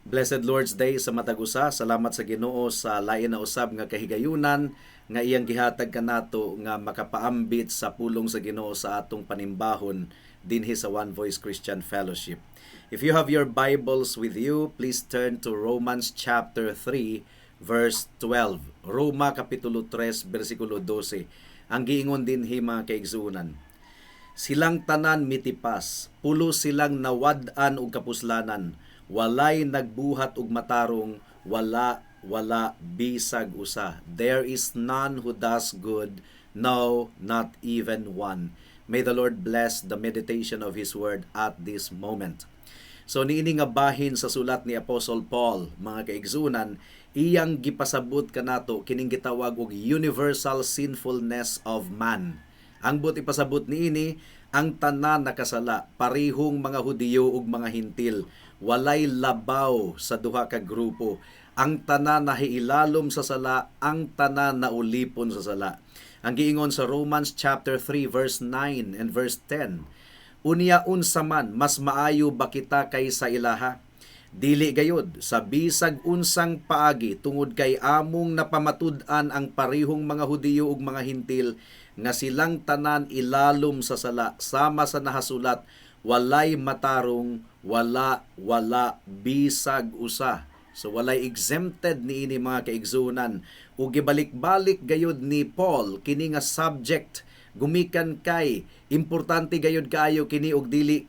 Blessed Lord's Day sa matag usa. Salamat sa Ginoo sa lain na usab nga kahigayunan nga iyang gihatag kanato nga makapaambit sa pulong sa Ginoo sa atong panimbahon dinhi sa One Voice Christian Fellowship. If you have your Bibles with you, please turn to Romans chapter 3 verse 12. Roma kapitulo 3 bersikulo 12. Ang giingon dinhi, mga kaigsuonan: "Silang tanan mitipas, pulos silang nawad-an og kapuslanan, walay nagbuhat og matarong, wala, wala bisag usa. There is none who does good, no, not even one." May the Lord bless the meditation of His Word at this moment. So niini nga bahin sa sulat ni Apostle Paul, mga kaigsuonan, iyang gipasabot kanato kining gitawag og universal sinfulness of man. Ang buot ipasabot niini, ang tanan nakasala, parihong mga Hudiyo ug mga Hintil, walay labaw sa duha ka grupo. Ang tanan nahiilalom sa sala, ang tanan naulipon sa sala. Ang giingon sa Romans chapter 3 verse 9 and verse 10: "Unya unsa man, mas maayo ba kita kaysa ilaha? Dili gayud sa bisag unsang paagi, tungod kay among napamatud-an ang parihong mga Hudiyo ug mga Hintil nga silang tanan ilalom sa sala, sama sa nahasulat, walay matarong, wala, wala bisag usa." So walay exempted niini, mga kaigsuonan. Ug gibalik-balik gayud ni Paul kini nga subject gumikan kay importante gayud kaayo kini og dili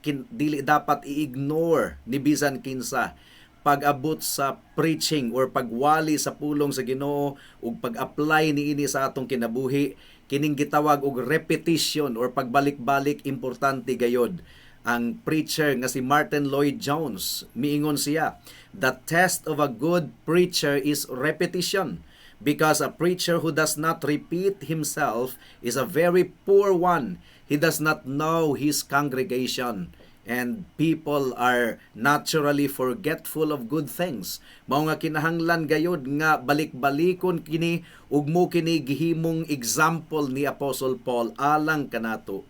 dapat i-ignore ni bisan kinsa pag-abot sa preaching or pagwali sa pulong sa Ginoo ug pag-apply niini sa atong kinabuhi. Kining gitawag og repetition or pagbalik-balik, importante gayod. Ang preacher nga si Martin Lloyd Jones, miingon siya, "The test of a good preacher is repetition, because a preacher who does not repeat himself is a very poor one. He does not know his congregation, and people are naturally forgetful of good things." Mao nga kinahanglan gayod nga balik-balikon kini ug mo kini gihimong example ni Apostle Paul alang kanato.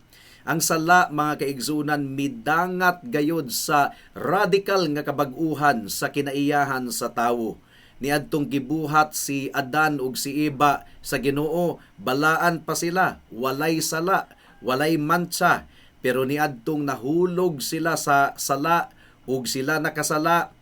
Ang sala, mga kaigsuonan, midangat gayod sa radical nga kabag-uhan sa kinaiyahan sa tawo. Niadtong gibuhat si Adan ug si Eva sa Ginoo, balaan pa sila, walay sala, walay mantsa, pero niadtong nahulog sila sa sala ug sila nakasala,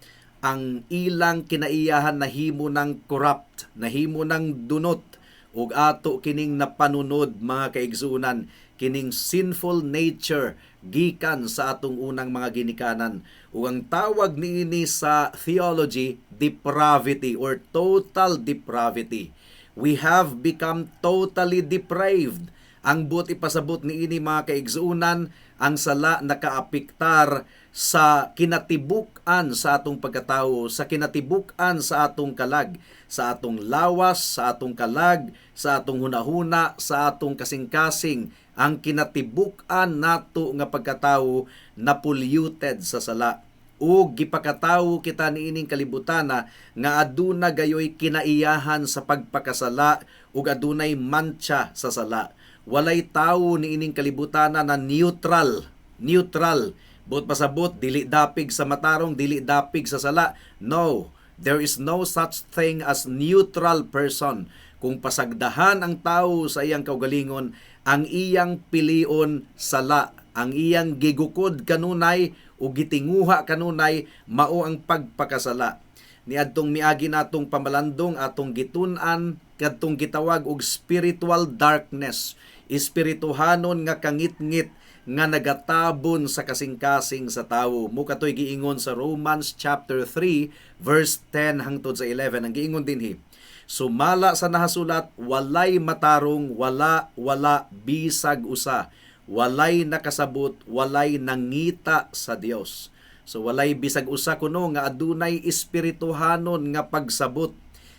ang ilang kinaiyahan nahimo ng corrupt, nahimo ng dunot, ug ato kining napanunod, mga kaigsuonan, kining sinful nature gikan sa atong unang mga ginikanan. Ug ang tawag niini sa theology, depravity or total depravity. We have become totally depraved. Ang buot ipasabot niini, mga kaigsuonan, ang sala nakaapektar sa kinatibuk-an sa atong pagkatao, sa kinatibuk-an sa atong kalag, sa atong lawas, sa atong kalag, sa atong hunahuna, sa atong kasing-kasing. Ang kinatibuk-an nato nga pagkatao na polluted sa sala. Ug gipakatawo kita niining kalibutana nga aduna gayoy kinaiyahan sa pagpakasala ug adunay mantsa sa sala. Walay tawo niining kalibutana na neutral. Neutral. Buot pasabot, dili dapig sa matarong, dili dapig sa sala. No, there is no such thing as neutral person. Kung pasagdahan ang tao sa iyang kaugalingon, ang iyang pilion sala, ang iyang gigukod kanunay o gitinguha kanunay mao ang pagpakasala. Niadtong miagi natong pamalandong, atong gitun-an kadtong gitawag og spiritual darkness, espirituhanon nga kangitngit nga nagatabon sa kasing-kasing sa tawo. Mo katoy giingon sa Romans chapter 3 verse 10 hangtod sa 11. Ang giingon dinhi, "Sumala sa nahasulat, walay matarong, wala, wala bisag usa. Walay nakasabot, walay nangita sa Dios." So walay bisag usa kuno nga adunay espirituhanon nga pagsabot.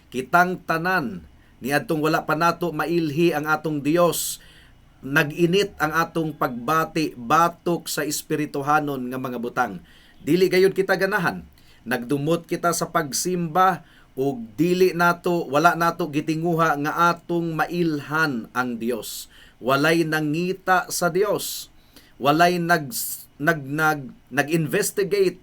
Kitang tanan niadtong wala pa nato mailhi ang atong Dios, nag-init ang atong pagbati batok sa espirituhanon nga mga butang. Dili gayud kita ganahan. Nagdumot kita sa pagsimba ug dili nato wala nato gitinguha nga atong mailhan ang Dios. Walay nangita sa Dios. Walay nag nag nag nag-investigate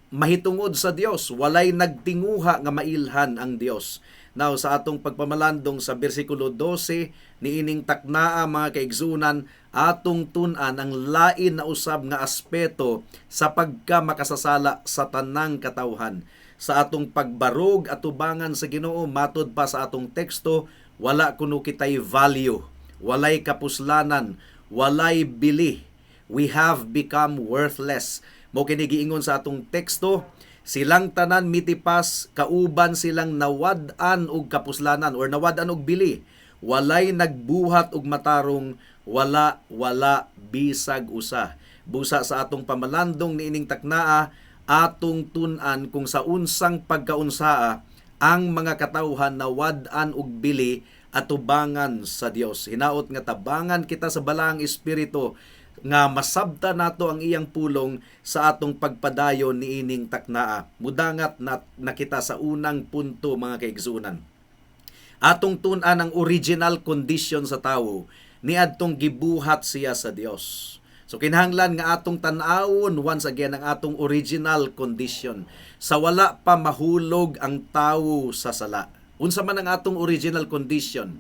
mahitungod sa Dios, walay nagtinguha nga mailhan ang Dios. Now, sa atong pagpamalandong sa bersikulo 12 niining taknaa, mga kaigsunan, atong tun-an ang lain na usab nga aspeto sa pagka makasasala sa tanang katawhan. Sa atong pagbarog atubangan sa Ginoo, matod pa sa atong teksto, wala kuno kitay value, walay kapuslanan, walay bili. We have become worthless. Mao kini giingon sa atong teksto, silang tanan mitipas, kauban silang nawad-an og kapuslanan or nawad-an og bili. Walay nagbuhat og matarong, wala, wala bisag usa. Busa sa atong pamalandong niining taknaa, atong tun-an kung sa unsang pagkaunsaa ang mga katawhan nawad-an og bili atubangan sa Dios. Hinaot nga tabangan kita sa Balaang Espiritu nga masabta nato ang iyang pulong sa atong pagpadayon niining taknaa. Mudangat na kita sa unang punto, mga kaigsunan. Atong tun-an ang original condition sa tawo niadtong gibuhat siya sa Dios. So kinahanglan nga atong tan-awon once again ang atong original condition sa wala pa mahulog ang tawo sa sala. Unsa man ang atong original condition?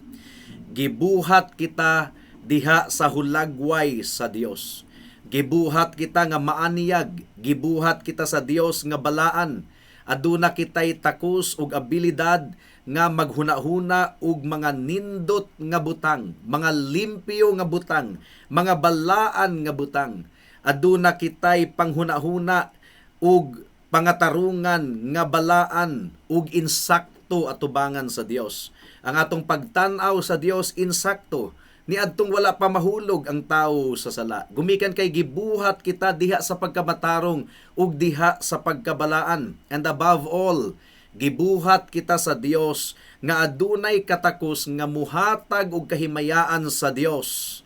Gibuhat kita diha sa hulagway sa Dios. Gibuhat kita nga maaniyag, gibuhat kita sa Dios nga balaan. Aduna kitay takos ug abilidad nga maghuna-huna og mga nindot nga butang, mga limpyo nga butang, mga balaan nga butang. Aduna kitay panghuna-huna ug pangatarungan nga balaan ug insakto atubangan sa Dios. Ang atong pagtan-aw sa Dios insakto niadtong wala pa mahulog ang tawo sa sala. Gumikan kay gibuhat kita diha sa pagkamatarong ug diha sa pagkabalaan. And above all, gibuhat kita sa Dios nga adunay katakos nga muhatag og kahimayaan sa Dios.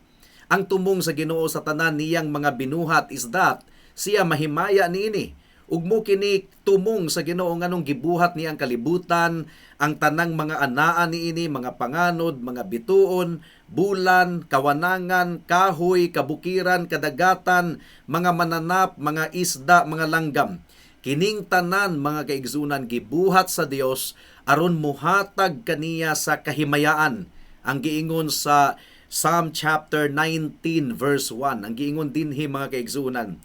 Ang tumong sa Ginoo sa tanan niyang mga binuhat is that siya mahimaya niini. Ug mao kini tumong sa Ginoo nganong gibuhat niya ang kalibutan, ang tanang mga anaa niini, mga panganod, mga bituon, bulan, kawanangan, kahoy, kabukiran, kadagatan, mga mananap, mga isda, mga langgam. Kining tanan, mga kaigsunan, gibuhat sa Dios aron muhatag kaniya sa kahimayaan. Ang giingon sa Psalm chapter 19 verse 1, ang giingon dinhi, mga kaigsunan,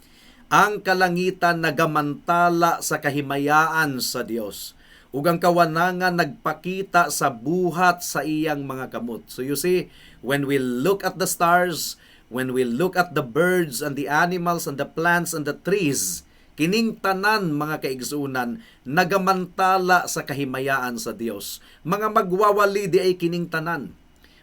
ang kalangitan nagamantala sa kahimayaan sa Dios ug ang kawanangan nagpakita sa buhat sa iyang mga kamot. So you see, when we look at the stars, when we look at the birds and the animals and the plants and the trees, kining tanan, mga kaigsunan, nagamantala sa kahimayaan sa Dios. Mga magwawali diay kining tanan.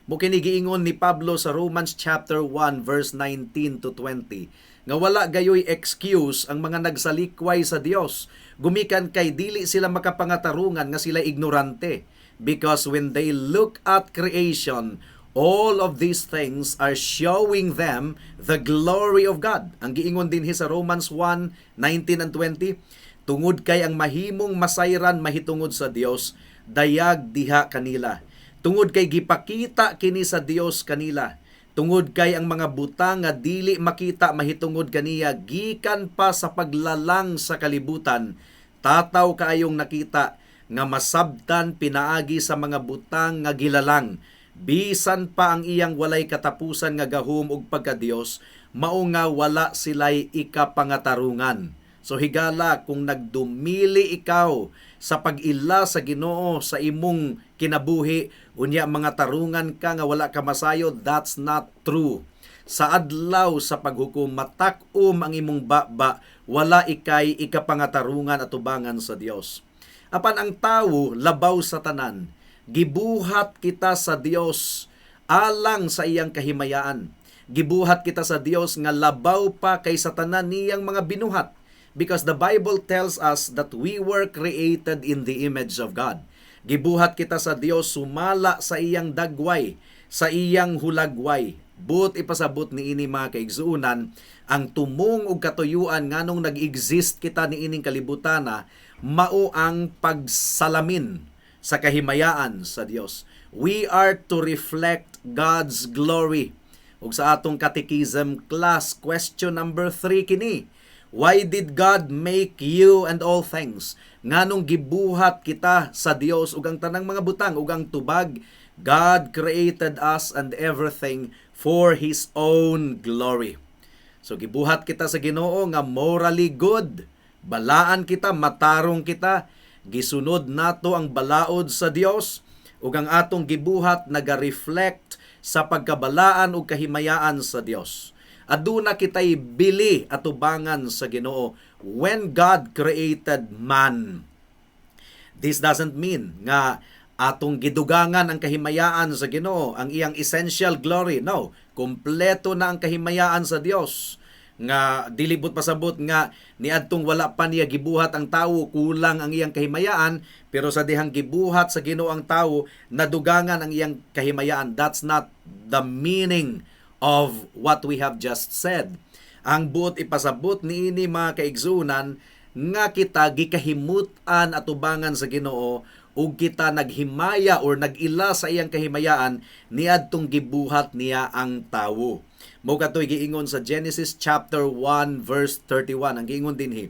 Mao kini giingon ni Pablo sa Romans chapter 1 verse 19 to 20 nga wala gayoy excuse ang mga nagsalikway sa Dios gumikan kay dili sila makapangatarungan nga sila ignorante, because when they look at creation, all of these things are showing them the glory of God. Ang giingon dinhi sa Romans 1:19 and 20, tungod kay ang mahimong masayran mahitungod sa Dios dayag diha kanila, tungod kay gipakita kini sa Dios kanila. Tungod kay ang mga butang nga dili makita mahitungod kaniya gikan pa sa paglalang sa kalibutan, tataw kaayong nakita nga masabtan pinaagi sa mga butang nga gilalang, bisan pa ang iyang walay katapusan nga gahom ug pagkadiyos, mao nga wala sila'y ikapangatarungan. So higala, kung nagdumili ikaw sa pag-ila sa Ginoo sa imong kinabuhi, unya mga tarungan ka nga wala ka masayod, that's not true. Sa adlaw sa paghukom, matak-om ang imong baba, wala ikay ikapangatarungan atubangan sa Dios. Apan ang tawo labaw sa tanan, gibuhat kita sa Dios alang sa iyang kahimayaan. Gibuhat kita sa Dios nga labaw pa kay sa tanan niyang mga binuhat, because the Bible tells us that we were created in the image of God. Gibuhat kita sa Dios sumala sa iyang dagway, sa iyang hulagway. Buot ipasabot niini, mga kaigsuonan, ang tumong ug katuyuan nganong nag-exist kita niining kalibutana mao ang pagsalamin sa kahimayaan sa Dios. We are to reflect God's glory. Ug sa atong catechism class, question number 3 kini. Why did God make you and all things? Nganong gibuhat kita sa Dios ug ang tanang mga butang ug ang tubag? God created us and everything for His own glory. So gibuhat kita sa Ginoo nga morally good. Balaan kita, matarong kita, gisunod nato ang balaod sa Dios ug ang atong gibuhat naga-reflect sa pagkabalaan ug kahimayaan sa Dios. Aduna kitay bili atubangan sa Ginoo when God created man. This doesn't mean nga atong gidugangan ang kahimayaan sa Ginoo, ang iyang essential glory. No, kompleto na ang kahimayaan sa Dios nga dili buot pasabot nga niadtong wala pa niya gibuhat ang tawo, kulang ang iyang kahimayaan, pero sa dihang gibuhat sa Ginoo ang tawo, nadugangan ang iyang kahimayaan. That's not the meaning of what we have just said. Ang buot ipasabot niini, mga kaigsunan, nga kita gikahimut-an atubangan sa Ginoo ug kita naghimaya or nag-ila sa iyang kahimayaan niadtong gibuhat niya ang tawo. Mao katoy giingon sa Genesis chapter 1 verse 31. Ang giingon dinhi,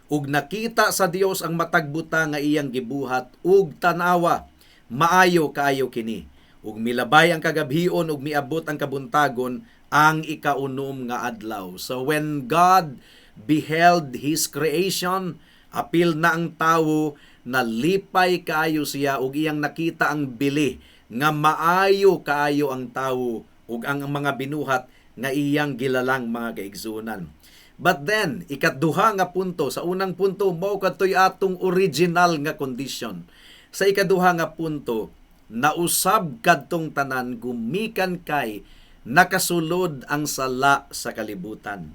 "Ug nakita sa Dios ang matag butang nga iyang gibuhat, ug tan-awa, maayo kaayo kini. Ug milabay ang kagabhion ug miabot ang kabuntagon, ang ikaunom nga adlaw." So when God beheld His creation, apil na ang tawo, nalipay kaayo siya ug iyang nakita ang bili nga maayo kaayo ang tawo ug ang mga binuhat nga iyang gilalang, mga kaigsunan. But then, ikaduha nga punto, sa unang punto, mao kadtoy atong original nga condition. Sa ikaduha nga punto, nausab kadtong tanan gumikan kay nakasulod ang sala sa kalibutan.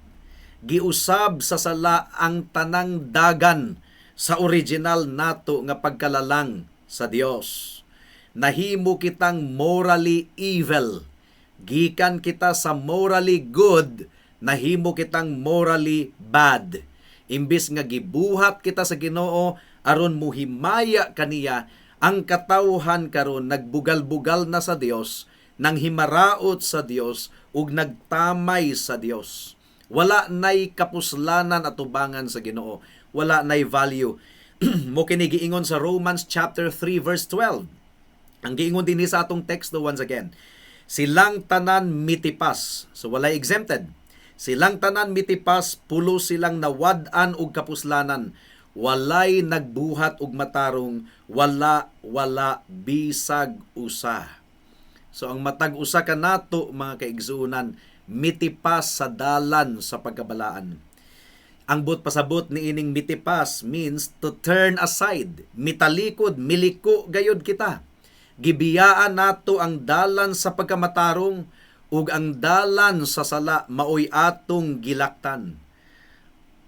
Giusab sa sala ang tanang dagan sa original nato nga pagkalalang sa Dios. Nahimo kitang morally evil. Gikan kita sa morally good, nahimo kitang morally bad. Imbis nga gibuhat kita sa Ginoo aron muhimaya kaniya, ang katawhan karon nagbugal-bugal na sa Dios, nang himaraot sa Dios ug nagtamay sa Dios. Wala nay kapuslanan atubangan sa Ginoo. Wala nay value. Mao kini giingon sa Romans chapter 3 verse 12. Ang giingon dinhi sa atong teksto once again. "Silang tanan mitipas." So walay exempted. "Silang tanan mitipas, pulos silang nawad-an og kapuslanan. Walay nagbuhat og matarong, wala, wala bisag usa." So ang matag usa kanato, mga kaigsuonan, mitipas sa dalan sa pagkabalaan. Ang buot pasabot ni ining mitipas means to turn aside, mitalikod, miliko gayod kita. Gibiyaan nato ang dalan sa pagkamatarong ug ang dalan sa sala maoy atong gilaktan.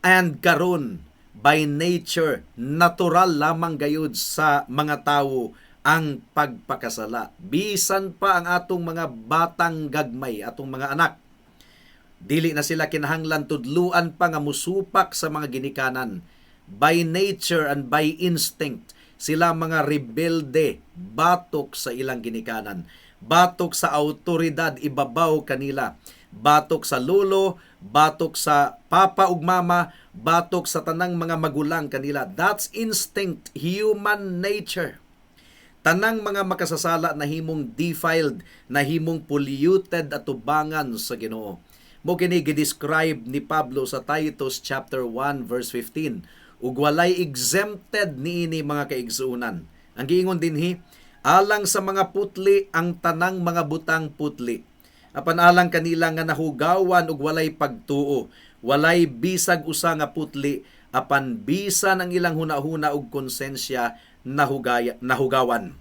And karon, by nature, natural lamang gayud sa mga tawo ang pagpakasala. Bisan pa ang atong mga batang gagmay, atong mga anak, dili na sila kinahanglan tudluan pa nga musupak sa mga ginikanan. By nature and by instinct, sila mga rebelde batok sa ilang ginikanan. Batok sa autoridad ibabaw kanila. Batok sa lolo, batok sa papa ug mama, batok sa tanang mga magulang kanila. That's instinct, human nature. Tanang mga makasasala nahimong defiled, nahimong polluted atubangan sa Ginoo. Mao kini gi-describe ni Pablo sa Titus chapter 1 verse 15. Ug walay exempted niini, mga kaigsuonan. Ang giingon dinhi, "Alang sa mga putli ang tanang mga butang putli. Apan alang kanila nga nahugawan ug walay pagtuo, walay bisag usa nga putli, apan bisan ang ilang hunahuna ug konsensya nahugawan."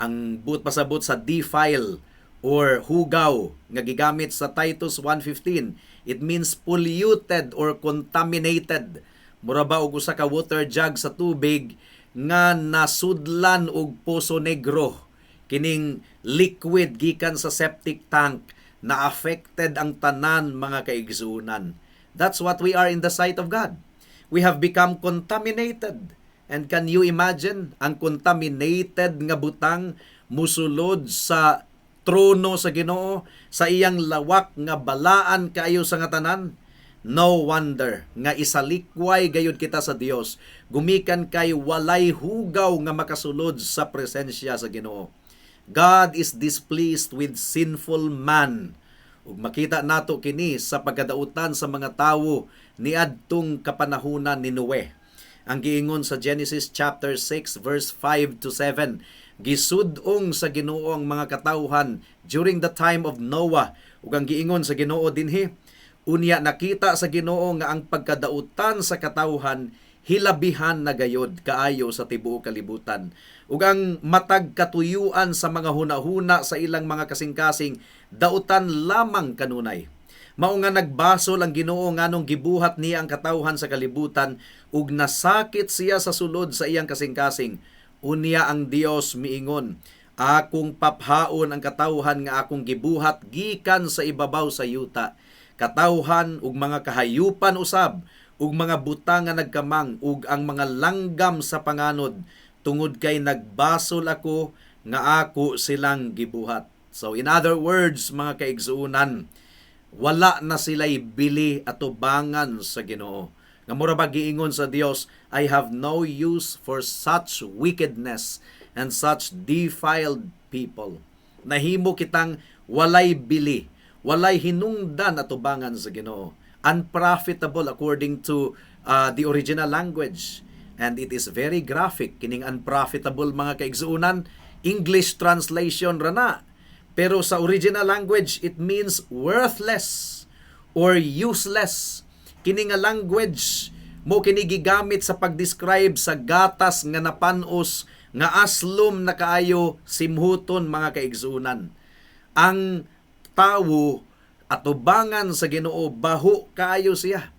Ang buot pasabot sa defile or hugaw nga gigamit sa Titus 1:15, it means polluted or contaminated. Mura ba og usa ka water jug sa tubig nga nasudlan og poso negro, kining liquid gikan sa septic tank na affected ang tanan, mga kaigsuonan. That's what we are in the sight of God. We have become contaminated. And can you imagine ang contaminated nga butang musulod sa trono sa Ginoo, sa iyang lawak nga balaan kaayo sa nga tanan? No wonder nga isalikway gayud kita sa Dios gumikan kay walay hugaw nga makasulod sa presensya sa Ginoo. God is displeased with sinful man. Ug makita nato kini sa pagkadautan sa mga tawo niadtong kapanahunan ni Noe. Ang giingon sa Genesis chapter 6 verse 5 to 7, gisud-ong sa Ginoo ang mga katawhan during the time of Noah. Ug ang giingon sa Ginoo dinhi, "Unya nakita sa Ginoo nga ang pagkadautan sa katawhan hilabihan na gayod kaayo sa tibuok kalibutan. Ug ang matag katuyuan sa mga hunahuna sa ilang mga kasing-kasing dautan lamang kanunay. Mao nga nagbasol ang Ginoo nganong gibuhat niya ang katawhan sa kalibutan ug nasakit siya sa sulod sa iyang kasing-kasing. Unya ang Dios miingon, 'Akong paphaon ang katawhan nga akong gibuhat gikan sa ibabaw sa yuta. Katawhan ug mga kahayupan usab ug mga butang nga nagkamang ug ang mga langgam sa panganod, tungod kay nagbasol ako nga ako silang gibuhat.'" So in other words, mga kaigsuonan, wala na sila'y bili atubangan sa Ginoo. Nga mura ba giingon sa Dios, "I have no use for such wickedness and such defiled people." Nahimo kitang walay bili, walay hinungdan atubangan sa Ginoo. Unprofitable according to the original language. And it is very graphic kining unprofitable, mga kaigsuonan. English translation ra na. Pero sa original language, it means worthless or useless. Kini nga language mao kini gigamit sa pag-describe sa gatas nga napanos nga aslom na kaayo simhuton, mga kaigsuonan. Ang tawo atubangan sa Ginoo, baho kaayo siya.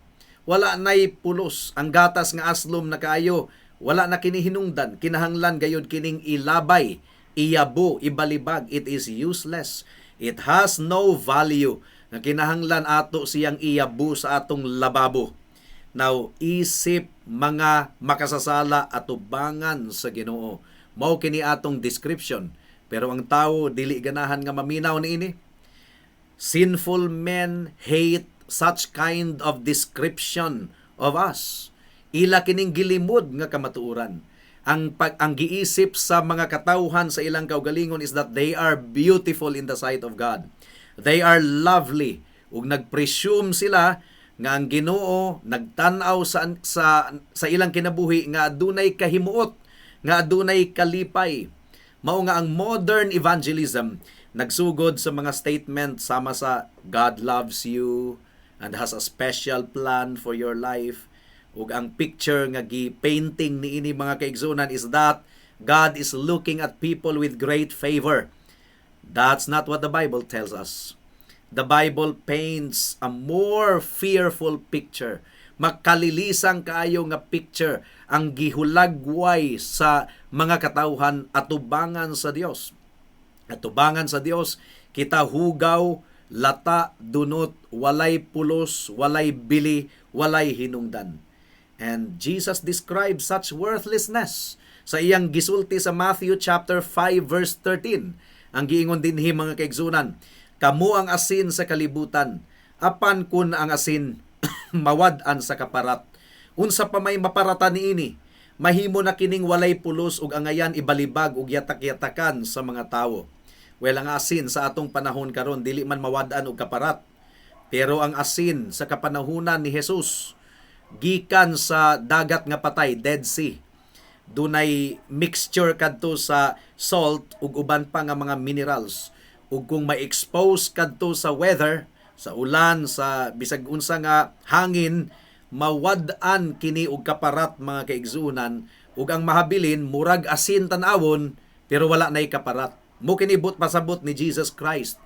Wala nay pulos. Ang gatas nga aslom na kaayo, wala na kini hinungdan, kinahanglan gayud kining ilabay, iyabo, ibalibag. It is useless. It has no value. Nga kinahanglan ato siyang iyabo sa atong lababo. Now, isip mga makasasala atubangan sa Ginoo, mao kini atong description. Pero ang tao dili ganahan nga maminaw niini. Sinful men hate such kind of description of us. Ila kining gilimod nga kamatuoran. Ang giisip sa mga katawhan sa ilang kaugalingon is that they are beautiful in the sight of God. They are lovely. Ug nagpresume sila nga ang Ginoo nagtan-aw sa ilang kinabuhi nga adunay kahimuot, nga adunay kalipay. Mao nga ang modern evangelism nagsugod sa mga statement sama sa "God loves you and has a special plan for your life." Ug ang picture nga gi-painting niini, mga kaigsuonan, is that God is looking at people with great favor. That's not what the Bible tells us. The Bible paints a more fearful picture. Makalilisang kaayo nga picture ang gihulagway sa mga katawhan atubangan sa Dios. Atubangan sa Dios, kita hugaw, lata, dunot, walay pulos, walay bili, walay hinungdan. And Jesus describes such worthlessness sa iyang gisulti sa Matthew chapter 5 verse 13. Ang giingon dinhi, mga kaigsuonan, "Kamo ang asin sa kalibutan, apan kun ang asin mawad-an sa kaparat, unsa pa may maparatan niini? Mahimo na kining walay pulos ug angayan ibalibag ug yatak-yatakan sa mga tawo." Well, ang asin sa atong panahon karon dili man mawad-an og kaparat. Pero ang asin sa kapanahunan ni Jesus, gikan sa Dagat nga Patay, Dead Sea, dunay mixture kadto sa salt ug uban pa nga mga minerals. Ug kung ma-expose kadto sa weather, sa ulan, sa bisag unsa nga hangin, mawad-an kini og kaparat, mga kaigsuonan, ug ang mahabilin murag asin tan-awon pero wala nay kaparat. Mao kini buot pasabot ni Jesus Christ.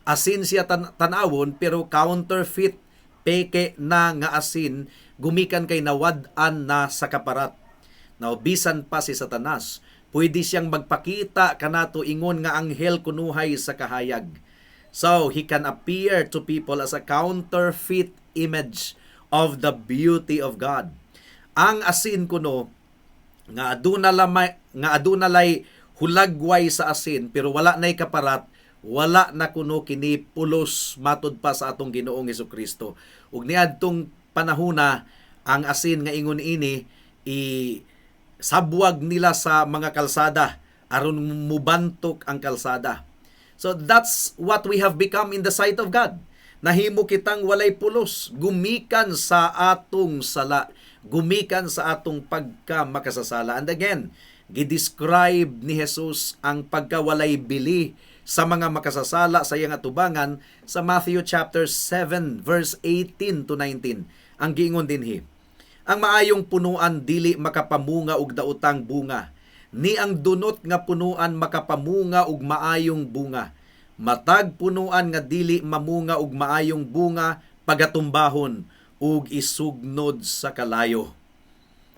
Asin siya tan-awon pero counterfeit, peke na nga asin gumikan kay nawad-an na sa kaparat. Now, bisan pa si Satanas, pwede siyang magpakita kanato ingon nga anghel kunuhay sa kahayag. So, he can appear to people as a counterfeit image of the beauty of God. Ang asin kuno nga aduna lamay, nga aduna lay hulagway sa asin pero wala nay kaparat, Wala na kuno kini pulos matud pa sa atong Ginoong Kristo. Ug niadtong panahona, ang asin nga ingon ini i sabwag nila sa mga kalsada aron mubantok ang kalsada. So that's what we have become in the sight of God. Nahimo kitang walay pulos, gumikan sa atong sala, gumikan sa atong pagka makasasala. And again, gidescribe ni Jesus ang pagkawalay bili sa mga makasasala sa iyang atubangan sa Matthew chapter 7 verse 18 to 19. Ang giingon dinhi, "Ang maayong punuan dili makapamunga og daotang bunga, ni ang dunot nga punuan makapamunga og maayong bunga. Matag punuan nga dili mamunga og maayong bunga pagatumbahon ug isugnod sa kalayo."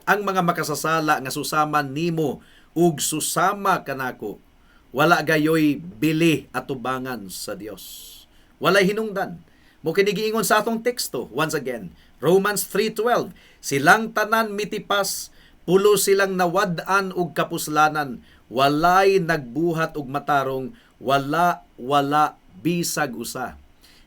Ang mga makasasala nga susama nimo ug susama kanako, wala gayoy bili atubangan sa Dios. Walay hinungdan. Mao kini giingon sa atong teksto once again, Romans 3:12, "Silang tanan mitipas, pulo silang nawad-an og kapuslanan, walay nagbuhat og matarong, wala, wala bisag usa."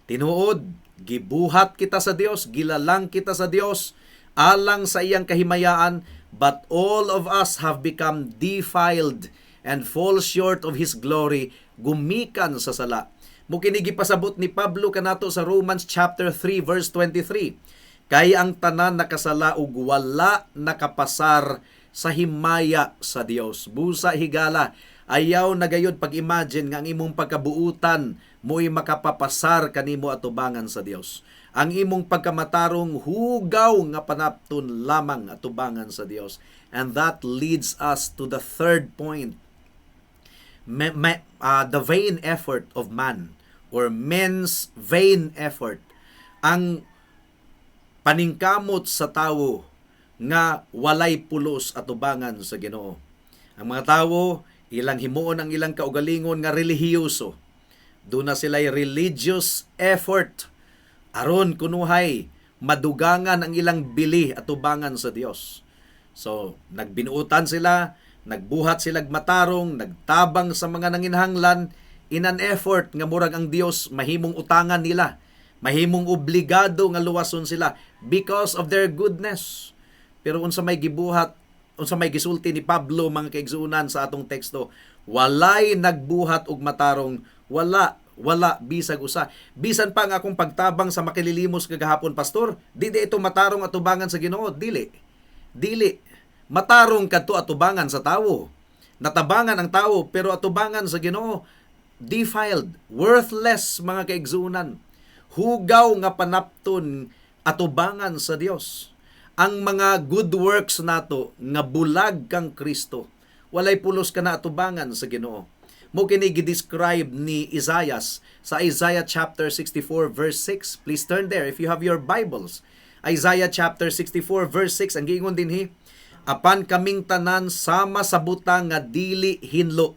Tinuod, gibuhat kita sa Dios, gilalang kita sa Dios alang sa iyang kahimayaan, but all of us have become defiled and fall short of His glory gumikan sa sala. Mao kini gipasabot ni Pablo kanato sa Romans chapter 3 verse 23. "Kay ang tanan nakasala ug wala nakapasar sa himaya sa Dios." Busa higala, ayaw na gayod pag-imagine nga ang imong pagkabuutan mo'y makapapasar kanimo atubangan sa Dios. Ang imong pagkamatarong, hugaw nga panapton lamang atubangan sa Dios. And that leads us to the third point. The vain effort of man or men's vain effort. Ang paningkamot sa tawo nga walay pulos atubangan sa Ginoo. Ang mga tawo, ilang himuon ang ilang kaugalingon nga relihiyoso. Duna sila religious effort aron kunuhay madugangan ang ilang bili atubangan sa Dios. So, nagbinuutan sila, nagbuhat sila matarong, nagtabang sa mga nanginhanglan in an effort nga murag ang Dios mahimong utangan nila, mahimong obligado nga luwason sila because of their goodness. Pero unsa may gibuhat, unsa may gisulti ni Pablo, mga kaigsuonan, sa atong teksto? "Walay nagbuhat og matarong, wala, wala bisag usa." Bisan pa ang akong pagtabang sa makililimos kagahapon, pastor, di di ito matarong atubangan sa Ginoo? Dili. Dili. Matarong kadto atubangan sa tawo. Natabangan ang tao, pero atubangan sa Ginoo, defiled, worthless, mga kaigsuonan. Hugaw nga panapton atubangan sa Dios. Ang mga good works nato nga bulag kang Kristo, walay pulos kana atubangan sa Ginoo. Mao kini gi-describe ni Isaiah sa Isaiah chapter 64 verse 6. Please turn there if you have your Bibles. Isaiah chapter 64 verse 6, ang giingon dinhi, "Apan kaming tanan sama sa butang nga dili hinlo,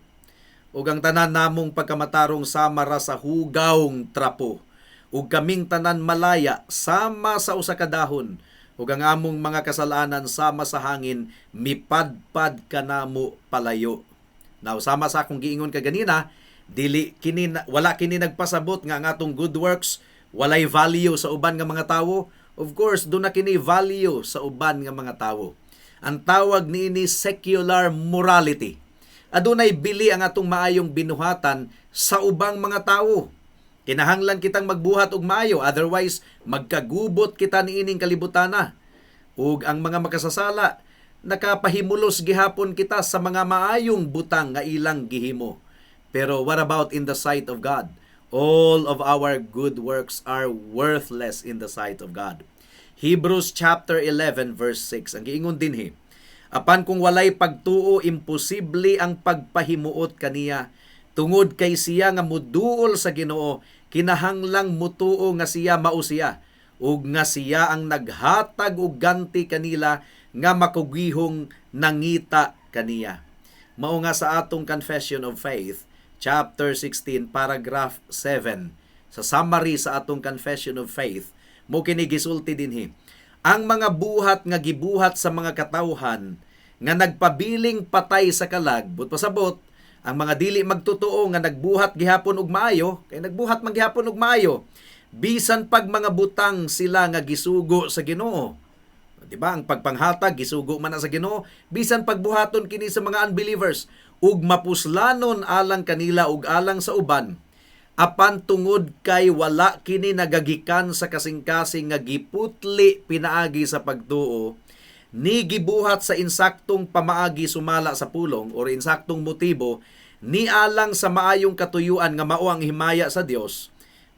ug ang tanan namong pagkamatarong sama ra sa hugawng trapo. Ug kaming tanan malaya sama sa usa ka dahon, ug ang among mga kasalanan sama sa hangin mipadpad kanamo palayo." Now, sama sa akong giingon kaganina, dili kini, wala kini nagpasabot nga ang atong good works walay value sa uban nga mga tawo. Of course, duna kini value sa uban nga mga tawo. Ang tawag niini, secular morality. Adunay bili ang atong maayong binuhatan sa ubang mga tawo. Kinahanglan kitang magbuhat og maayo, otherwise magkagubot kita niining kalibutana. Ug ang mga makasasala, nakapahimulos gihapon kita sa mga maayong butang nga ilang gihimo. Pero what about in the sight of God? All of our good works are worthless in the sight of God. Hebrews chapter 11 verse 6. Ang giingon dinhi, "Apan kung walay pagtuo, imposible ang pagpahimuot kaniya, tungod kay siya nga muduol sa Ginoo kinahanglang mutuo nga siya mao siya ug nga siya ang naghatag og ganti kanila nga makugihong nangita kaniya." Mao nga sa atong Confession of Faith, chapter 16, paragraph 7, sa summary sa atong Confession of Faith, mao kini gisulti dinhi. Ang mga buhat nga gibuhat sa mga katawhan nga nagpabiling patay sa kalag, but pasabot, Ang mga dili magtotoo nga nagbuhat gihapon og maayo, kay nagbuhat man gihapon og maayo, bisan pag mga butang sila nga gisugo sa Ginoo. Di ba? Ang pagpanghatag gisugo man na sa Ginoo, bisan pagbuhaton kini sa mga unbelievers ug mapuslanon alang kanila ug alang sa uban. Apan tungod kay wala kini nagagikan sa kasing-kasing nga giputli pinaagi sa pagtuo, ni gibuhat sa insaktong pamaagi sumala sa pulong or insaktong motibo, ni alang sa maayong katuyuan nga mao ang himaya sa Dios,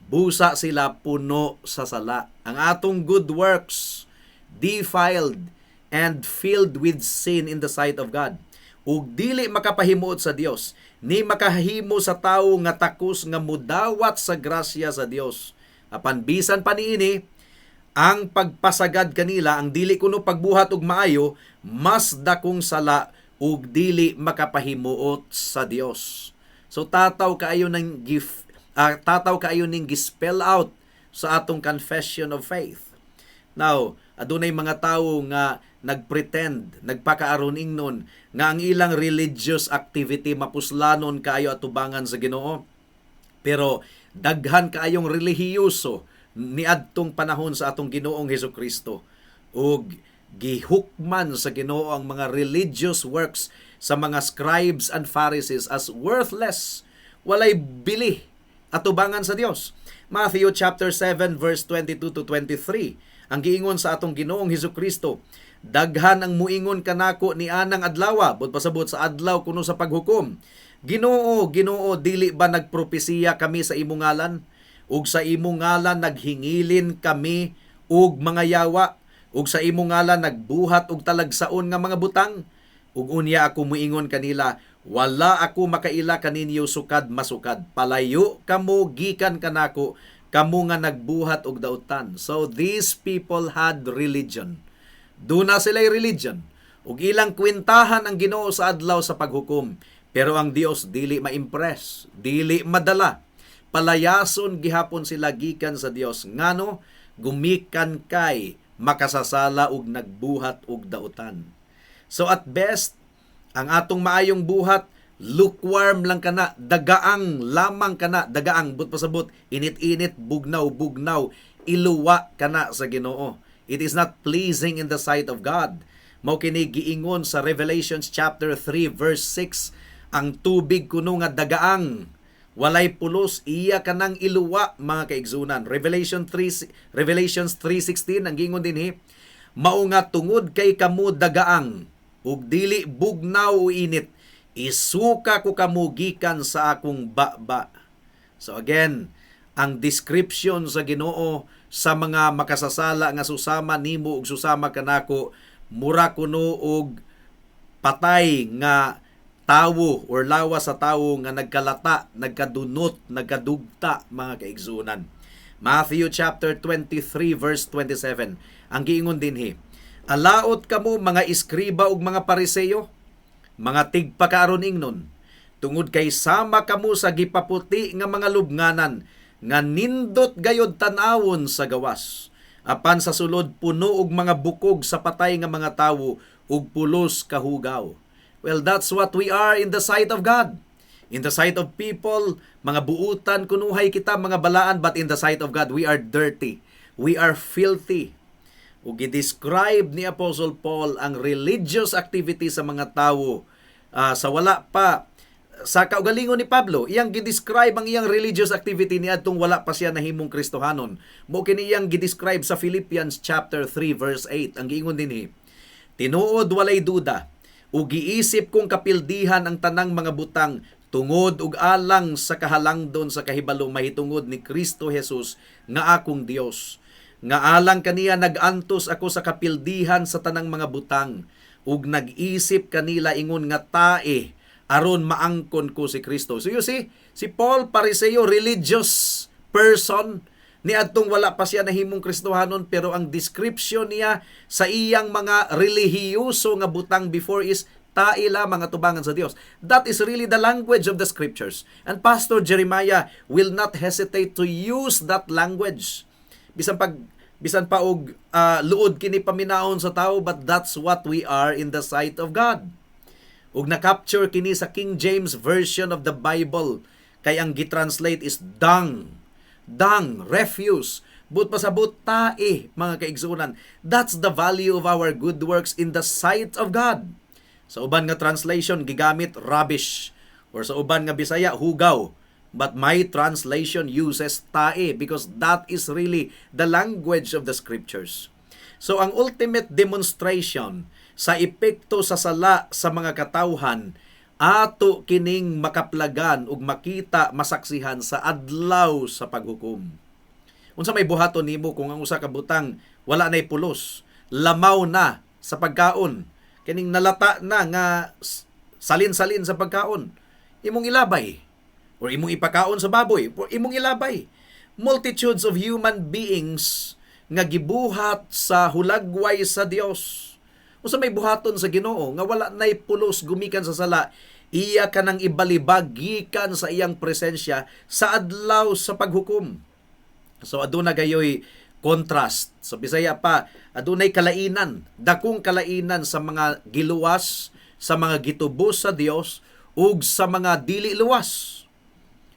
busa sila puno sa sala. Ang atong good works defiled and filled with sin in the sight of God, ug dili makapahimuot sa Dios ni makahimo sa tawo nga takos nga mudawat sa grasya sa Dios. Apan bisan pa niini, ang pagpasagad kanila, ang dili kuno pagbuhat og maayo, mas dakong sala ug dili makapahimuot sa Dios. So tataw kaayo ng gift, tataw kaayo ning gi-spell out sa atong confession of faith. Now, adunay mga tawo nga nagpretend, nagpakaaron ingnon nga ang ilang religious activity mapuslanon kaayo atubangan sa Ginoo. Pero daghan kaayong relihiyoso niadtong panahon sa atong Ginoong Hesukristo ug gihukman sa Ginoo ang mga religious works sa mga scribes and Pharisees as worthless, walay bili atubangan sa Dios. Matthew chapter 7 verse 22 to 23, ang giingon sa atong Ginoong Hesukristo, "Daghan ang muingon kanako ni anang adlawa," bud pasabot sa adlaw kuno sa paghukom, "Ginoo, Ginoo, dili ba nagpropesiya kami sa imong ngalan? Ug sa imong ngalan naghingilin kami og mga yawa? Ug sa imong ngalan nagbuhat og talagsaon nga mga butang?" Ug unya ako muingon kanila, "Wala ako makaila kaninyo sukad masukad. Palayo kamo gikan kanako, kamo nga nagbuhat og dautan." So these people had religion. Duna sila'y religion. Ug ilang kwentahan ang Ginoo sa adlaw sa paghukom. Pero ang Dios dili ma-impress, dili madala. Palayason gihapon sila gikan sa Dios ngano gumikan kay makasasala ug nagbuhat og dautan. So at best, ang atong maayong buhat lukewarm lang kana, dagaang lamang kana, dagaang, but pasabot init-init, bugnaw-bugnaw, iluwa kana sa Ginoo. It is not pleasing in the sight of God. Mao kini giingon sa Revelations chapter 3 verse 6, ang tubig kuno nga dagaang walay pulos, iya kanang iluwa, mga kaigsunan. Revelations 3:16, ang giingon dinhi, "Mao nga tungod kay kamo dagaang ug dili bugnaw o init, isuka ko kamo gikan sa akong baba." So again, ang description sa Ginoo sa mga makasasala nga susama nimo ug susama kanako, mura kuno og patay nga tawo or lawas sa tawo nga nagkalata, nagkadunot, nagkadugta, mga kaigsunan. Matthew chapter 23 verse 27. Ang giingon dinhi, "Alaot kamo mga eskriba ug mga Pariseo, mga tigpakaaron ingnon, tungod kay sama kamo sa gipaputi nga mga lubnganan nga nindot gayod tan-awon sa gawas, apan sa sulod puno og mga bukog sa patay nga mga tawo ug pulos kahugaw." Well, that's what we are in the sight of God. In the sight of people, mga buutan kunuhay kita, mga balaan, but in the sight of God, we are dirty. We are filthy. Ug gi-describe ni Apostle Paul ang religious activity sa mga tawo sa wala pa sa kaugalingon ni Pablo, iyang gi-describe ang iyang religious activity niadtong wala pa siya nahimong Kristohanon. Mao kini iyang gi-describe sa Philippians chapter 3 verse 8. Ang giingon dinhi, "Tinuod walay duda ug giisip kong kapildihan ang tanang mga butang tungod ug alang sa kahalangdon sa kahibalo mahitungod ni Kristo Jesus nga akong Dios. Nga alang kaniya nag-antos ako sa kapildihan sa tanang mga butang ug nag-isip kanila ingon nga tae aron maangkon ko si Kristo." So you see, si Paul, Pariseo, religious person, niadtong wala pa siya nahimong Kristohanon, pero ang description niya sa iyang mga relihiyoso nga butang before is tae lamang atubangan sa Dios. That is really the language of the scriptures. And Pastor Jeremiah will not hesitate to use that language. Bisan pa og luod kini paminaon sa tao, but that's what we are in the sight of God. Ug na-capture kini sa King James Version of the Bible kay ang gitranslate is dung. Dung, refuse. Buot pasabot, tae, mga kaigsuonan. That's the value of our good works in the sight of God. Sa uban nga translation, gigamit rubbish. Or sa uban nga Bisaya, hugaw. But my translation uses tae because that is really the language of the scriptures. So ang ultimate demonstration sa epekto sa sala sa mga katawhan, ato kining makaplagan ug makita, masaksihan sa Adlaw sa Paghukom. Unsa may buhaton nimo kung ang usa ka butang wala nay pulos, lamaw na sa pagkaon, kining nalata na nga salin-salin sa pagkaon? Imong ilabay or imong ipakaon sa baboy or imong ilabay. Multitudes of human beings nga gibuhat sa hulagway sa Dios. Unsa may buhaton sa Ginoo nga wala nay pulos gumikan sa sala? Iya kanang ibalibag gikan sa iyang presensya sa Adlaw sa Paghukom. So aduna gayoy contrast. Sa Bisaya pa, adunay kalainan, dakong kalainan sa mga giluwas, sa mga gitubos sa Dios ug sa mga dili luwas.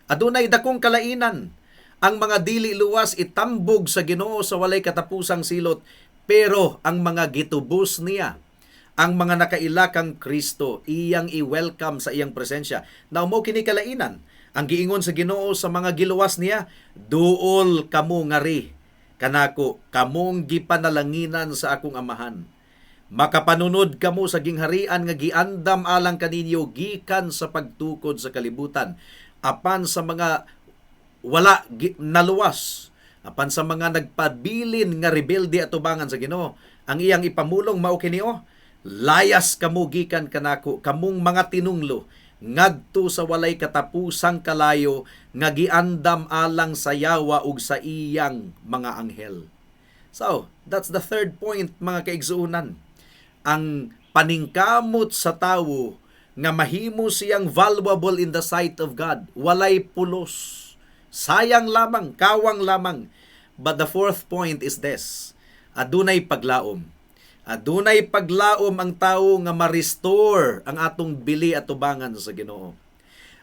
Adunay dakong kalainan. Ang mga dili luwas itambog sa Ginoo sa walay katapusang silot, pero ang mga gitubos niya, ang mga nakaila kang Kristo, iyang i-welcome sa iyang presensya. Now mo kini kalainan. Ang giingon sa Ginoo sa mga giluwas niya, "Duol kamo ngari kanako, kamong gipanalanginan sa akong Amahan. Makapanunod kamo sa gingharian nga giandam alang kaninyo gikan sa pagtukod sa kalibutan." Apan sa mga wala naluwas, apan sa mga nagpabilin nga rebelde atubangan sa Ginoo, ang iyang ipamulong mao kini oh, "Layas kamo gikan kanako, kamong mga tinunglo, ngadto sa walay katapusang kalayo nga giandam alang sa yawa ug sa iyang mga anghel." So, that's the third point, mga kaigsuonan. Ang paningkamot sa tawo nga mahimo siyang valuable in the sight of God, walay pulos. Sayang lamang, kawang lamang. But the fourth point is this. Adunay paglaom. Adunay paglaom ang tawo nga ma-restore ang atong bili atubangan sa Ginoo.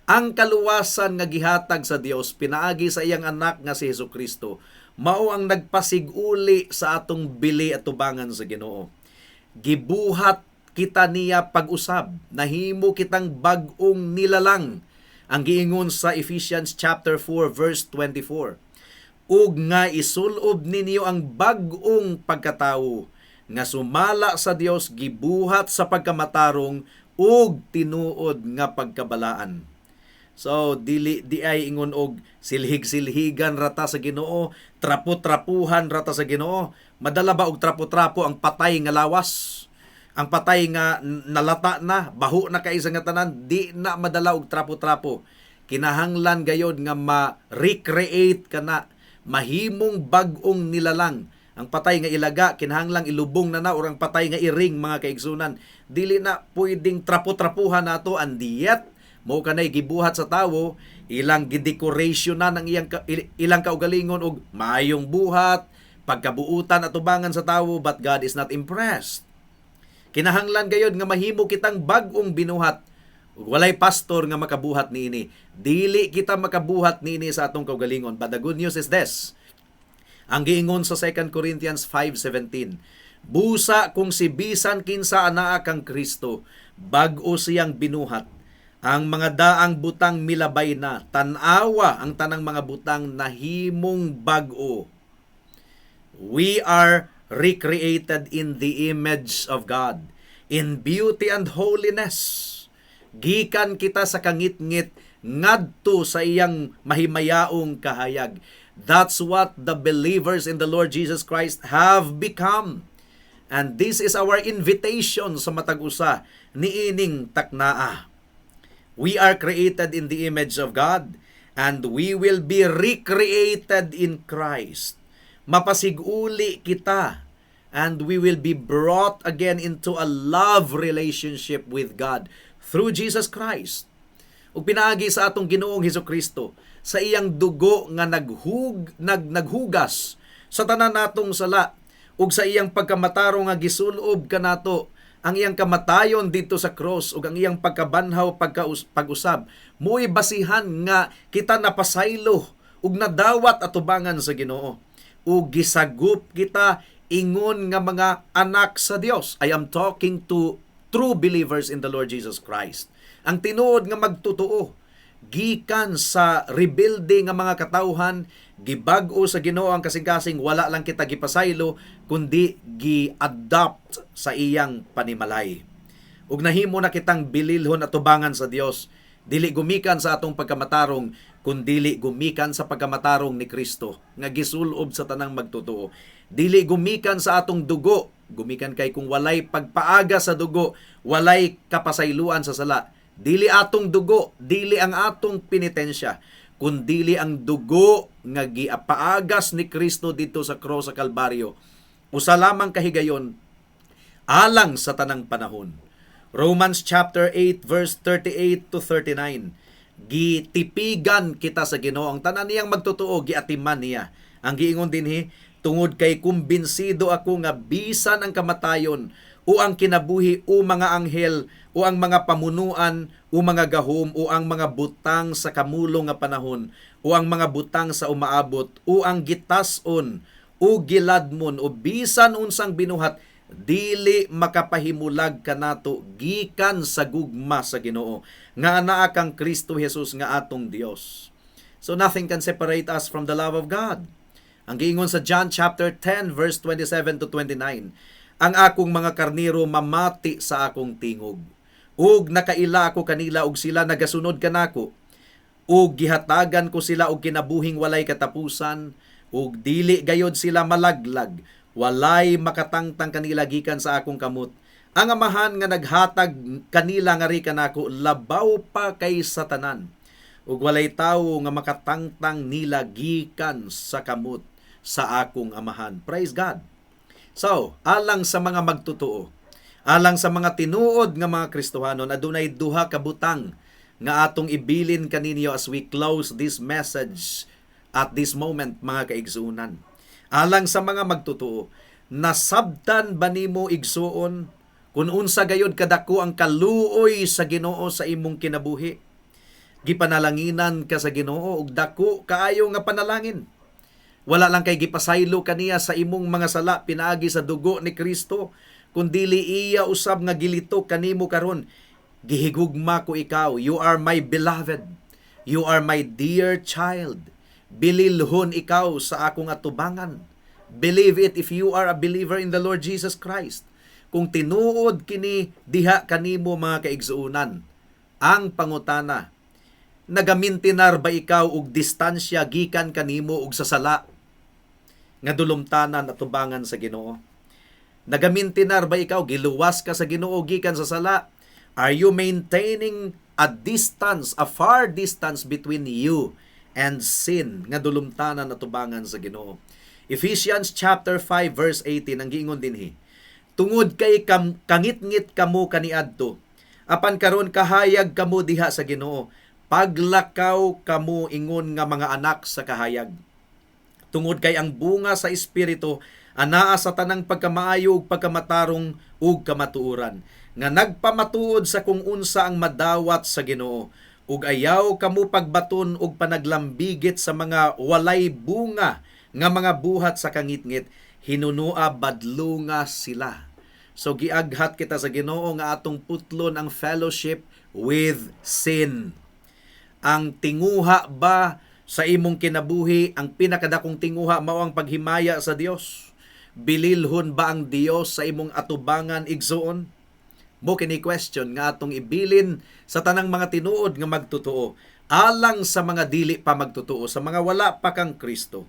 Ang kaluwasan nga gihatag sa Dios pinaagi sa iyang anak nga si Hesukristo mao ang nagpasiguli sa atong bili atubangan sa Ginoo. Gibuhat kita niya pag-usab, nahimo kitang bag-ong nilalang. Ang giingon sa Ephesians chapter 4 verse 24. "Ug nga isulob ninyo ang bag-ong pagkatawo nga sumala sa Dios gibuhat sa pagkamatarong ug tinuod nga pagkabalaan." So dili di ay ingon og silhig-silhigan rata sa Ginoo, trapo-trapuhan rata sa Ginoo. Madala ba og trapo-trapo ang patay nga lawas? Ang patay nga nalata na, baho na kay sa nga tanan, di na madala og trapo-trapo. Kinahanglan gayod nga ma-recreate ka na, mahimong bag-ong nilalang. Ang patay nga ilaga, kinahanglang ilubong na na or ang patay nga iring, mga kaigsunan. Dili na pwedeng trapo-trapuhan nato, and yet mo kanay gibuhat sa tawo, ilang gidecoration na ng iyang ilang kaugalingon og maayong buhat, pagkabuutan atubangan sa tawo, but God is not impressed. Kinahanglan gayod nga mahimo kitang bag-ong binuhat. Ug walay pastor nga makabuhat niini. Dili kita makabuhat niini sa atong kaugalingon. But the good news is this. Ang giingon sa 2 Corinthians 5:17, "Busa kung si bisan kinsa anaa kang Kristo, bag-o siyang binuhat. Ang mga daang butang milabay na, tan-awa, ang tanang mga butang nahimong bag-o." We are recreated in the image of God, in beauty and holiness. Gikan kita sa kangitngit ngadto sa iyang mahimayaong kahayag. That's what the believers in the Lord Jesus Christ have become. And this is our invitation sa matag usa niining taknaa. We are created in the image of God and we will be recreated in Christ. Mapasiguli kita and we will be brought again into a love relationship with God through Jesus Christ. Ug pinaagi sa atong Ginoong Hesukristo, sa iyang dugo nga naghugas sa tanan natong sala ug sa iyang pagkamatarong nga gisulob kanato. Ang iyang kamatayon didto sa cross ug ang iyang pagkabanhaw pag-usab mo'y basihan nga kita napasaylo ug nadawat atubangan sa Ginoo ug gisagup kita ingon nga mga anak sa Dios. I am talking to true believers in the Lord Jesus Christ. Ang tinuod nga magtotoo gikan sa rebuilding nga mga katawhan, gibag-o sa Ginoo ang kasing-kasing, wala lang kita gipasaylo kundi gi-adopt sa iyang panimalay. Ug nahimo na kitang bililhon atubangan sa Dios, dili gumikan sa atong pagkamatarong kundili gumikan sa pagkamatarong ni Kristo nga gisulob sa tanang magtotoo. Dili gumikan sa atong dugo, gumikan kay kung walay pagpaaga sa dugo, walay kapasayloan sa sala. Dili atong dugo, dili ang atong penitensya, kundili ang dugo nga giapaagas ni Kristo didto sa cross sa Kalbaryo. Usa lamang kahigayon alang sa tanang panahon. Romans chapter 8 verse 38 to 39. Gitipigan kita sa Ginoo, ang tanan niyang magtotoo giatiman niya. Ang giingon dinhi, tungod kay kumbinsido ako nga bisan ang kamatayon o ang kinabuhi o mga anghel o ang mga pamunuan o mga gahom o ang mga butang sa kamulong nga panahon o ang mga butang sa umaabot o ang gitas-on o giladmon o bisan unsang binuhat, dili makapahimulag kanato gikan sa gugma sa Ginoo nga anaa kang Kristo Jesus nga atong Dios. So nothing can separate us from the love of God. Ang giingon sa John chapter 10 verse 27 to 29, "Ang akong mga karniro mamati sa akong tingog. Ug nakaila ako kanila ug sila nagasunod kanako. Ug gihatagan ko sila og kinabuhing walay katapusan ug dili gayod sila malaglag. Walay makatangtang kanila gikan sa akong kamot. Ang Amahan nga naghatag kanila ngari kanako labaw pa kay sa tanan. Ug walay tawo nga makatangtang nila gikan sa kamot sa akong Amahan." Praise God. So, alang sa mga magtotoo, alang sa mga tinuod nga mga Kristohanon, adunay duha ka butang nga atong ibilin kaninyo as we close this message at this moment, mga kaigsuonan. Alang sa mga magtotoo, nasabtan ba nimo, igsuon, kung unsa gayod kadako ang kaluoy sa Ginoo sa imong kinabuhi? Gipanalanginan ka sa Ginoo og dako kaayo nga panalangin. Wala lang kay gipasaylo kaniya sa imong mga sala pinaagi sa dugo ni Kristo, kundili iya usab nga gilito kanimo karon. "Gihigugma ko ikaw. You are my beloved. You are my dear child. Bililhon ikaw sa akong atubangan." Believe it if you are a believer in the Lord Jesus Christ. Kung tinuod kini diha kanimo, mga kaigsuonan, ang pangutana, nagamintinar ba ikaw og distansya gikan kanimo ug sa sala nga dulumtanan atubangan sa Ginoo? Nagamintinar ba ikaw? Giluwas ka sa Ginoo gikan sa sala? Are you maintaining a distance, a far distance between you and sin nga dulumtanan atubangan sa Ginoo? Ephesians chapter 5 verse 18, ang giingon dinhi, "Tungod kay kangitngit kamo kaniadto, apan karon kahayag kamo diha sa Ginoo, paglakaw kamo ingon nga mga anak sa kahayag. Tungod kay ang bunga sa Espiritu anaa sa tanang pagkamaayo ug pagkamatarong ug kamatuoran nga nagpamatuod sa kung unsa ang madawat sa Ginoo. Ug ayaw kamo pagbaton og panaglambigit sa mga walay bunga nga mga buhat sa kangitngit, hinunua badlunga sila." So giaghat kita sa Ginoo nga atong putlon ang fellowship with sin. Ang tinguha ba sa imong kinabuhi, ang pinakadakong tinguha mao ang paghimaya sa Dios? Bililhon ba ang Dios sa imong atubangan, igsuon? Mo kini question nga atong ibilin sa tanang mga tinuod nga magtotoo alang sa mga dili pa magtotoo, sa mga wala pa kang Kristo.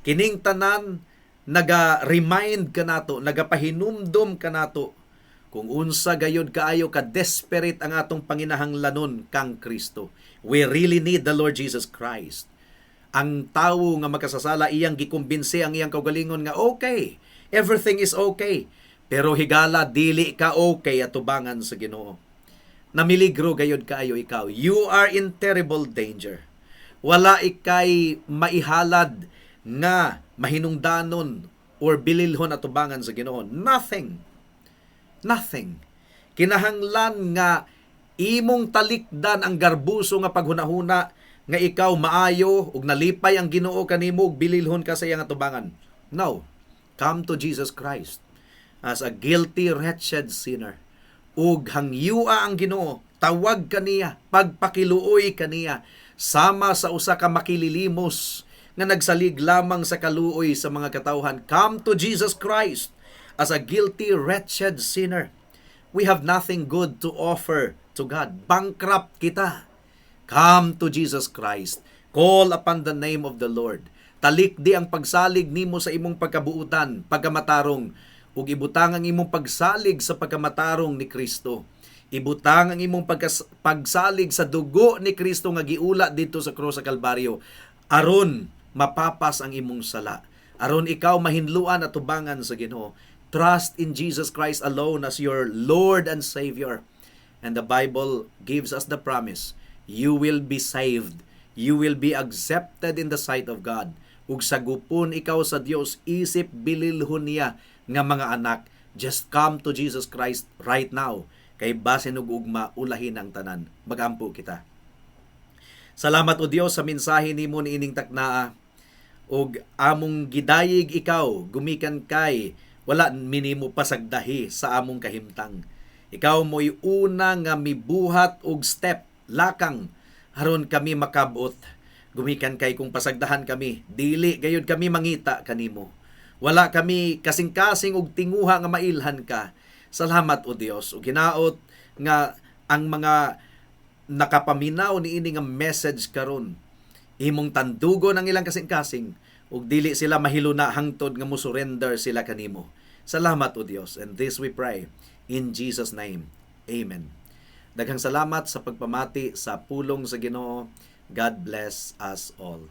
Kining tanan naga-remind kanato, nagapahinumdom kanato kung unsa gayod kaayo ka desperate ang atong panginahanglanon kang Kristo. We really need the Lord Jesus Christ. Ang tawo nga makasasala, iyang gikumbinse ang iyang kaugalingon nga okay, everything is okay. Pero higala, dili ka okay atubangan sa Ginoo. Namiligro gayod kaayo ikaw. You are in terrible danger. Wala ikay maihalad nga mahinungdanon or bililhon atubangan sa Ginoo. Nothing. Nothing. Kinahanglan nga imong talikdan ang garbuso nga paghunahuna nga ikaw maayo ug nalipay ang Ginoo kanimo ug bililhon ka sa iyang atubangan. No. Come to Jesus Christ as a guilty, wretched sinner. Ug hangyua ang Ginoo, tawag kaniya, pagpakiluoy kaniya, sama sa usa ka makililimos nga nagsalig lamang sa kaluoy sa mga katawhan. Come to Jesus Christ as a guilty, wretched sinner. We have nothing good to offer to God. Bankrupt kita. Come to Jesus Christ. Call upon the name of the Lord. Talikdi ang pagsalig nimo sa imong pagkabuutan, pagkamatarong, ug ibutang ang imong pagsalig sa pagkamatarong ni Kristo. Ibutang ang imong pagsalig sa dugo ni Kristo nga giula didto sa krus sa Kalbaryo. Aron mapapas ang imong sala. Aron ikaw mahinluan at tubangan sa Ginoo. Trust in Jesus Christ alone as your Lord and Savior. And the Bible gives us the promise, you will be saved. You will be accepted in the sight of God. Ug sagupon ikaw sa Dios isip bililhon niya nga mga anak. Just come to Jesus Christ right now. Kay basin ug ugma ulahin ang tanan. Magampo kita. Salamat, O Dios, sa mensahe nimo niining taknaa ug among gidayig ikaw gumikan kay wala minimo pasagdahi sa among kahimtang. Ikaw mo'y una nga mibuhat og step lakang aron kami makabot. Gumikan kay kung pasagdahan kami, dili gayud kami mangita kanimo. Wala kami kasing-kasing og tinguha nga mailhan ka. Salamat, O Dios, ug hinaot nga ang mga nakapaminaw niini nga message karon, imong tandugon ang ilang kasing-kasing ug dili sila mahiluna hangtod nga mo surrender sila kanimo. Salamat, O Dios, and this we pray in Jesus' name. Amen. Daghang salamat sa pagpamati sa pulong sa Ginoo. God bless us all.